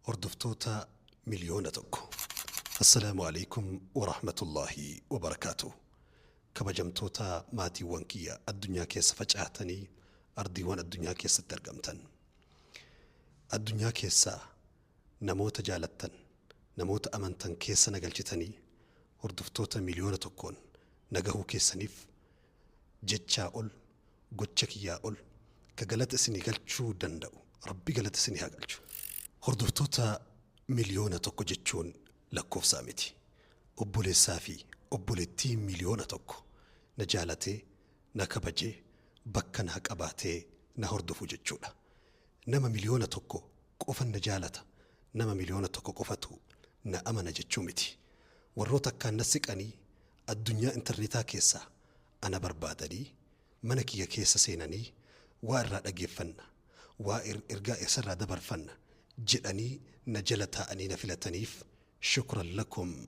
Hordoftoota 1,000,000. Assalaamu Aleykum Warahmatullaahi Wabarakaatuh. Kabajamtoota maatiiwwan kiyya addunyaa keessa facaatanii ardiiwwan addunyaa keessatti argamtan. Addunyaa keessaa namoota jaalattan, namoota amantan keessa na galchitanii hordoftoota 1,000,000n na gahuu keessaniif jechaa ol, gocha kiyyaa ol ka galata isinii galchuu danda'u Rabbi galata isinii haa galchu. Hordoftoota 1,000,000 jechuun lakkoofsaa miti. Obboleessaa fi obboleettii 1,000,000 na jaalatee, na kabajee, bakka naa qabaatee na hordofu jechuudha. Nama 1,000,000 qofan na jaalata, nama 1,000,000 qofatu na amana jechuu miti. Warroota akkaan na siqanii addunyaa intarneetaa keessaa ana barbaadanii mana kiyya keessa seenanii waa irraa dhageeffanna, waa ergaa isarraa dabarfanna jedhanii na jala taa'anii na filataniif shukran lakum.